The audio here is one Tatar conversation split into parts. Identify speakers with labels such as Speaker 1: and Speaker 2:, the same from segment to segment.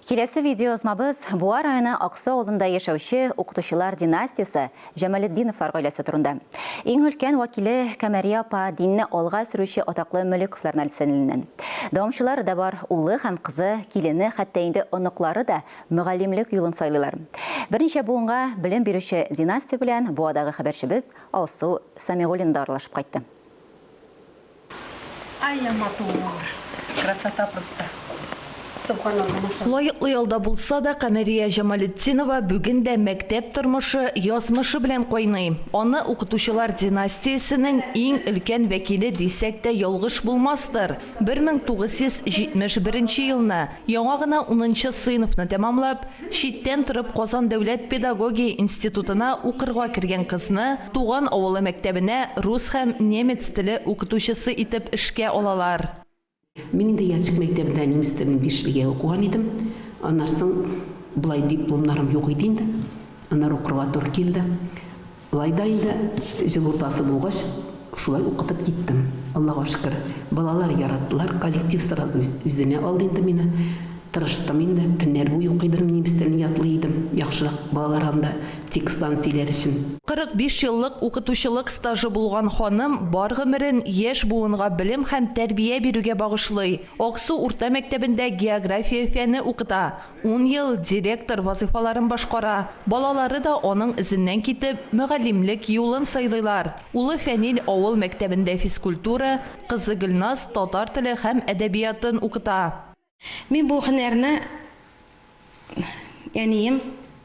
Speaker 1: Киләсе видеоязмабыз Буа районы Аксу авылында яшәүче укытучылар династиясе Җамалетдиновлар гаиләсе турында. Иң өлкән вәкиле Камәрия апа динне алга сөрүче атаклы Мөлековлар нәселеннән. Дәвамчылары да бар, улы һәм кызы, килене, хәтта инде оныклары да мөгаллимлек юлын сайлыйлар. Берничә буынга белем бирүче династия белән Буадагы хәбәрчебез Алсу Самигуллина да аралашып кайтты.
Speaker 2: Ай я матур! Красота просто! Собханалла, машалла.
Speaker 3: Лаеклы ялда булса да, Камәрия Җамалетдинова бүген дә мәктәп тормышы, язмышы белән кайный. Аны укытучылар династиясенең иң өлкән вәкиле дисәк тә ялгыш булмастыр. 1971 елны, яңа гына унынчы сыйныфны тәмамлап, Читтән торып Казан дәүләт педагогия институтына укырга кергән кызны туган авылы мәктәбенә рус һәм немец теле укытучысы итеп эшкә алалар.
Speaker 4: Мин инде Ячик мәктәбендә немец телен бишлегә укыган идем. Аннан соң болай дипломнарым юк иде инде. Аннары укырга туры килде. Болай да инде җыл уртасы булгач, шулай укытып киттем. Аллага шөкер, балалар яраттылар, коллектив сразу үзенә алды инде мине. Тырыштым инде, төннәр буе укыйдырым, немец телен ятлый идем, яхшырак балалар анда текстларын сөйләр өчен.
Speaker 3: 45 еллык укытучылык стажы булган ханым бар гомерен яшь буынга белем һәм тәрбия бирүгә багышлый. Аксу урта мәктәбендә география фәне укыта. Ун ел директор вазыйфаларын башкара. Балалары да аның эзеннән китеп, мөгаллимлек юлын сайлыйлар. Улы Фәнил авыл мәктәбендә физкультура, кызы Гөлназ татар теле һәм әдәбиятын укыта.
Speaker 2: Мин бу һөнәрне әнием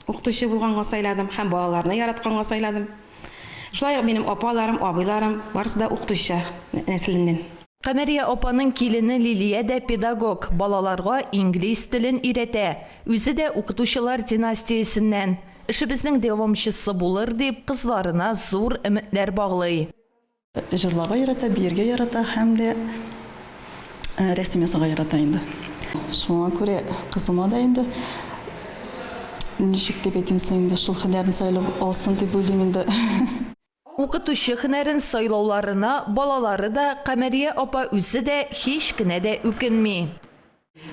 Speaker 2: укытучы булганга сайладым һәм балаларны яратканга сайладым. Шулай ук минем апаларым, абыйларым барысы да укытучы нәселеннән.
Speaker 3: Камәрия апаның килене Лилия дә педагог, балаларга инглиз телен өйрәтә. Үзе дә укытучылар династиясеннән. Эшебезнең дәвамчысы булыр дип, кызларына зур өметләр баглый.
Speaker 5: Җырларга ярата, биергә ярата һәм дә рәсем ясарга ярата инде. Шуңа күрә кызыма да инде, ничек дип әйтим соң инде, шул һөнәрне сайлап алсын дип уйлыйм инде.
Speaker 3: Укытучы һөнәрен сайлауларына балалары да, Камәрия апа үзе дә һич кенә дә үкенми.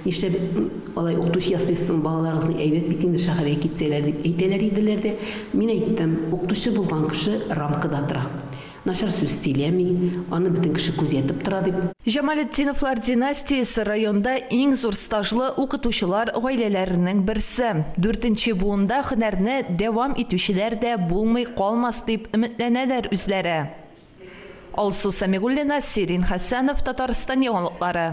Speaker 4: Нишләп алай укытучы ясыйсың, балаларыгызның әйбәт бит инде шәһәргә китсәләр, дип әйтәләр иделәр дә, мин әйттем, укытучы булган кеше рамкада тора. Начар сүз сөйләми, аны бөтен кеше күзәтеп тора, дип.
Speaker 3: Җамалетдиновлар династиясе районда иң зур стажлы укытучылар гаиләләренең берсе. Дүртенче буында һөнәрне дәвам итүчеләр дә булмый калмас дип өметләнәләр үзләре. Алсу Сәмигуллина, Сирин Хәсәнов, Татарстан яңалыклары.